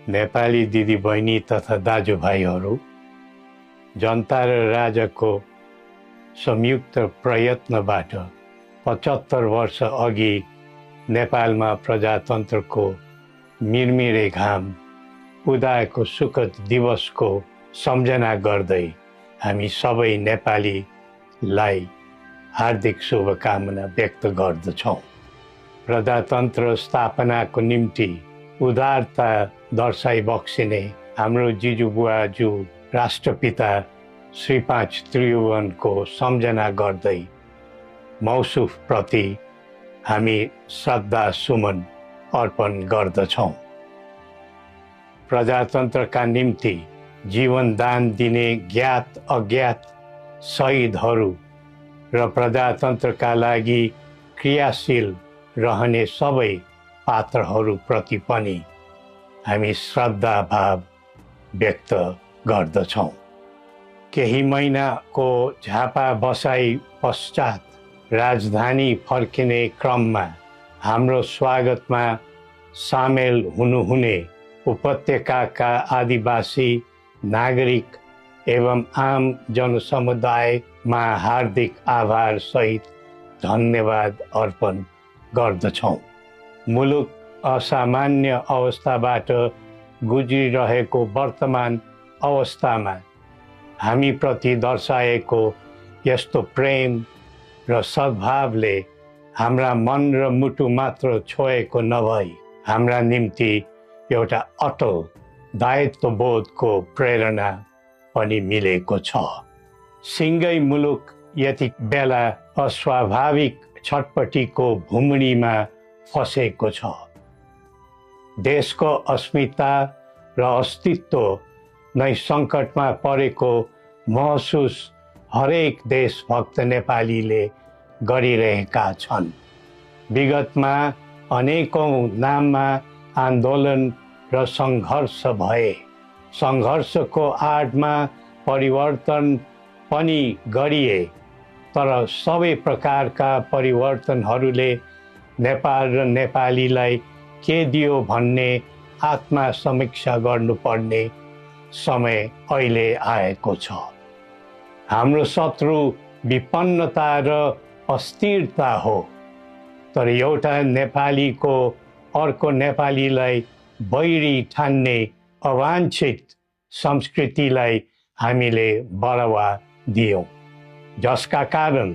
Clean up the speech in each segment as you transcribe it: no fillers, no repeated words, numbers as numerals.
नेपाली दिदीबहिनी तथा दाजुभाइहरू, जनता र राजाको संयुक्त प्रयत्नबाट 75 वर्ष अघि नेपालमा प्रजातन्त्रको मिरमिरे घाम उदाएको सुखद दिवसको सम्झना गर्दै हामी सबै नेपालीलाई हार्दिक शुभकामना व्यक्त गर्दछौँ। प्रजातन्त्र स्थापनाको निम्ति उदारता दर्शाइ बक्सिने हाम्रो जिजुबुवाजू राष्ट्रपिता श्री 5 त्रिभुवनको सम्झना गर्दै मौसुफ प्रति हामी श्रद्धा सुमन अर्पण गर्दछौँ। प्रजातन्त्रका निम्ति जीवनदान दिने ज्ञात अज्ञात शहीदहरू र प्रजातन्त्रका लागि क्रियाशील रहने सबै पात्रहरूप्रति पनि हामी श्रद्धा भाव व्यक्त गर्दछौँ। केही महिनाको झापा बसाई पश्चात राजधानी फर्किने क्रममा हाम्रो स्वागतमा सामेल हुनुहुने उपत्यकाका आदिवासी नागरिक एवं आम जनसमुदायमा हार्दिक आभार सहित धन्यवाद अर्पण गर्दछौँ। मुलुक असामान्य अवस्थाबाट गुज्रिरहेको वर्तमान अवस्थामा हामीप्रति दर्शाएको यस्तो प्रेम र सद्भावले हाम्रा मन र मुटु मात्र छोएको नभई हाम्रा निम्ति एउटा अटल दायित्वबोधको प्रेरणा पनि मिलेको छ। सिङ्गै मुलुक यति बेला अस्वाभाविक छटपटीको भुमरीमा फसेको छ। देशको अस्मिता र अस्तित्व नै सङ्कटमा परेको महसुस हरेक देशभक्त नेपालीले गरिरहेका छन्। विगतमा अनेकौं नाममा आन्दोलन र सङ्घर्ष भए। सङ्घर्षको आडमा परिवर्तन पनि गरिए, तर सबै प्रकारका परिवर्तनहरूले नेपाल र नेपालीलाई के दियो भन्ने आत्मा समीक्षा गर्नुपर्ने समय अहिले आएको छ। हाम्रो शत्रु विपन्नता र अस्थिरता हो, तर एउटा नेपालीको अर्को नेपालीलाई बैरी ठान्ने अवाञ्छित संस्कृतिलाई हामीले बढावा दियौँ, जसका कारण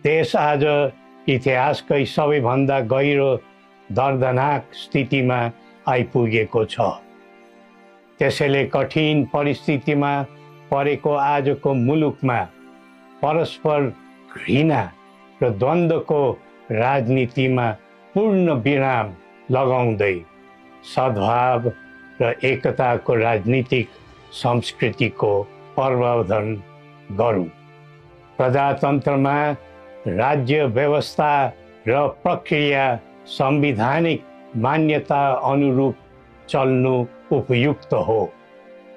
देश आज इतिहासकै सबैभन्दा गहिरो दर्दनाक स्थितिमा आइपुगेको छ। त्यसैले कठिन परिस्थितिमा परेको आजको मुलुकमा परस्पर घृणा र द्वन्द्वको राजनीतिमा पूर्ण विराम लगाउँदै सद्भाव र एकताको राजनीतिक संस्कृतिको प्रवर्धन गरौँ। प्रजातन्त्रमा राज्य व्यवस्था र प्रक्रिया संवैधानिक मान्यता अनुरूप चल्नु उपयुक्त हो।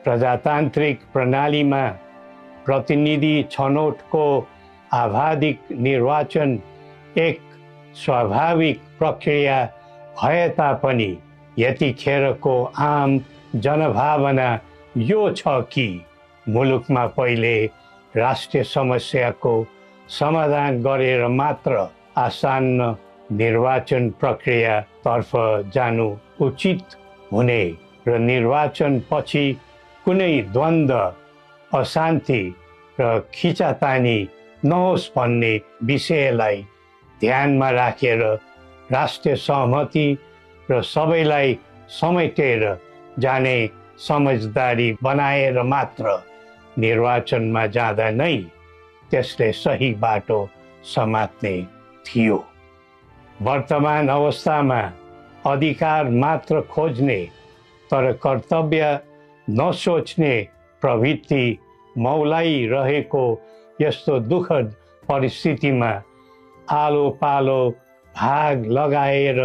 प्रजातान्त्रिक प्रणालीमा प्रतिनिधि छनौटको आवाधिक निर्वाचन एक स्वाभाविक प्रक्रिया भए तापनि यतिखेरको आम जनभावना यो छ कि मुलुकमा पहिले राष्ट्रिय समस्याको समाधान गरेर मात्र आसन्न निर्वाचन प्रक्रियातर्फ जानु उचित हुने र निर्वाचन पछि कुनै द्वन्द्व, अशान्ति र खिचातानी नहोस् भन्ने विषयलाई ध्यानमा राखेर राष्ट्रिय सहमति र सबैलाई समेटेर जाने समझदारी बनाएर मात्र निर्वाचनमा जाँदा नै त्यसले सही बाटो समात्ने थियो। वर्तमान अवस्थामा अधिकार मात्र खोज्ने तर कर्तव्य नसोच्ने प्रवृत्ति मौलाइरहेको यस्तो दुःखद परिस्थितिमा आलो पालो भाग लगाएर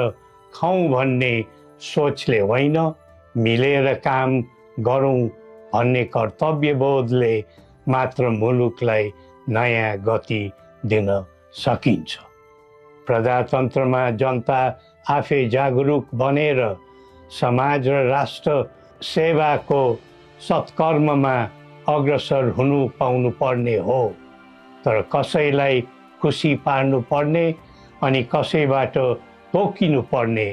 खाउँ भन्ने सोचले होइन, मिलेर काम गरौँ भन्ने कर्तव्यबोधले मात्र मुलुकलाई नयाँ गति दिन सकिन्छ। प्रजातन्त्रमा जनता आफै जागरुक बनेर समाज र राष्ट्र सेवाको सत्कर्ममा अग्रसर हुनु पाउनु पर्ने हो, तर कसैलाई खुसी पार्नु पर्ने अनि कसैबाट तोकिनु पर्ने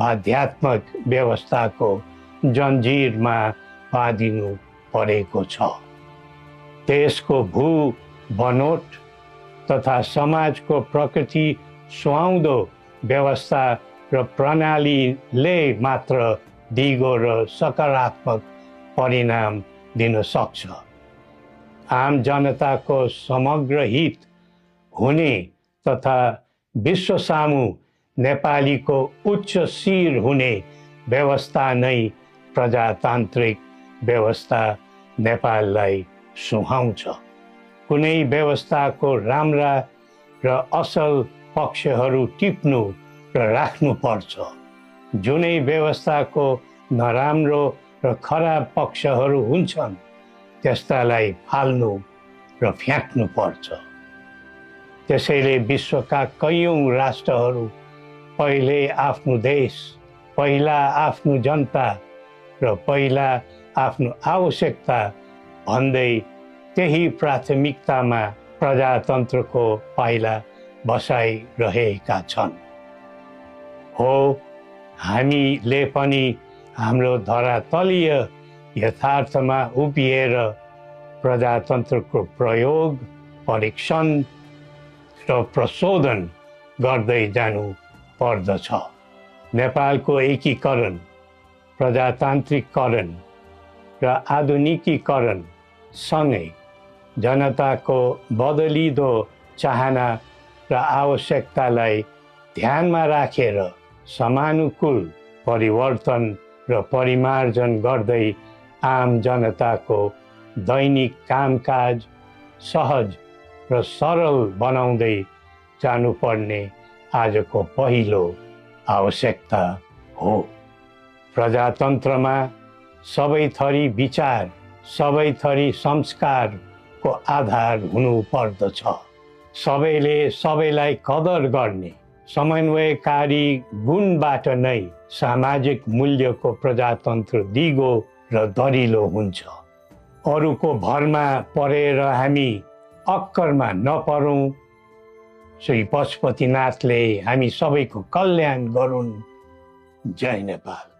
आध्यात्मिक व्यवस्थाको जन्जिरमा बाँधिनु परेको छ। देशको भू बनोट तथा समाजको प्रकृति सुहाउँदो व्यवस्था र प्रणालीले मात्र दिगो र सकारात्मक परिणाम दिन सक्छ। आम जनताको समग्र हित हुने तथा विश्व सामु नेपालीको उच्च शिर हुने व्यवस्था नै प्रजातान्त्रिक व्यवस्था नेपाललाई सुहाउँछ। कुनै व्यवस्थाको राम्रा र असल पक्षहरू टिप्नु र राख्नुपर्छ। जुनै व्यवस्थाको नराम्रो र खराब पक्षहरू हुन्छन् त्यस्तालाई फाल्नु र फ्याँक्नु पर्छ। त्यसैले विश्वका कैयौँ राष्ट्रहरू पहिले आफ्नो देश, पहिला आफ्नो जनता र पहिला आफ्नो आवश्यकता भन्दै त्यही प्राथमिकतामा प्रजातन्त्रको पाइला बसाइरहेका छन्। हो, हामीले पनि हाम्रो धरातलीय यथार्थमा उभिएर प्रजातन्त्रको प्रयोग, परीक्षण र प्रशोधन गर्दै जानु पर्दछ। नेपालको एकीकरण, प्रजातान्त्रिकरण र आधुनिकीकरण सँगै जनताको बदलिदो चाहना र आवश्यकतालाई ध्यानमा राखेर समानुकूल परिवर्तन र परिमार्जन गर्दै आम जनताको दैनिक कामकाज सहज र सरल बनाउँदै जानुपर्ने आजको पहिलो आवश्यकता हो। प्रजातन्त्रमा सबै थरी विचार, सबै थरी संस्कारको आधार हुनु पर्दछ। सबैले सबैलाई कदर गर्ने समन्वयकारी गुणबाट नै सामाजिक मूल्यको प्रजातन्त्र दिगो र दरिलो हुन्छ। अरूको भरमा परेर हामी अक्करमा नपरौँ। श्री पशुपतिनाथले हामी सबैको कल्याण गरून्। जय नेपाल।